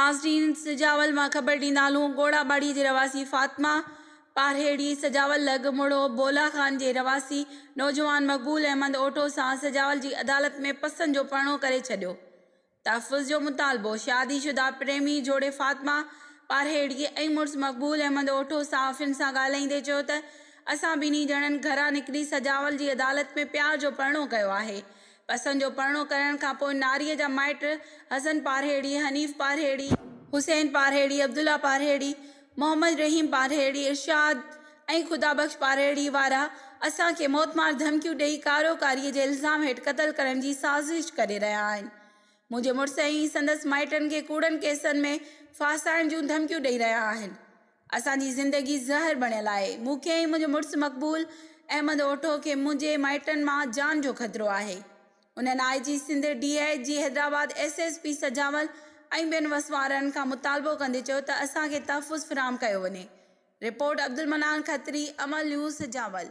ناظرين سجاول مان خبر ڏيندا هلون ڳوڙها ٻاڙي جي رهواسي فاطمه پارهيڙي سجاول لڳ مڙهو بولا خان جي رهواسي نوجوان مقبول احمد اوٺو سان سجاول جي عدالت ۾ پسند جو پرڻو ڪري ڇڏيو تحفظ جو مطالبو شادي شده پريمي جوڙي فاطمه پارهيڙي ۽ مڙس مقبول احمد اوٺو صحافين سان ڳالهائيندي چيو ته اسان ٻنهي ڄڻن گهران نڪري سجاول جي عدالت ۾ پيار جو پرڻو ڪيو آهي پسند جو پرڻو ڪرڻ کان پوء ناريء جا مائٽ حسن پارهيڙي، حنيف پارهيڙي، حسين پارهيڙي، عبدالله پارهيڙي، محمد رحيم پارهيڙي، ارشاد ۽ خدا بخش پارهيڙي وارا اسان کي موتمار ڌمڪيون ڏئي ڪارو ڪاريء جي الزام هيٺ قتل ڪرڻ جي سازش ڪري رهيا آهن. منهنجي مڙس ۽ سندس مائٽن کي ڪوڙن ڪيسن ۾ ڦاسائڻ جون ڌمڪيون ڏئي رهيا آهن. اسان جي زندگي زهر بڻيل آهي. مون کي ۽ منهنجي مڙس مقبول احمد اوٺو کي منهنجي مائٽن مان جان جو خطرو آهي. انهن I G Sindh, D I G Hyderabad, S S P Sujawal ۽ ٻين وس وارن کان مطالبو ڪندي چيو ته اسان کي تحفظ فراهم ڪيو وڃي. رپورٽ، عبدالمنان کتري، امل نيوز، سجاول.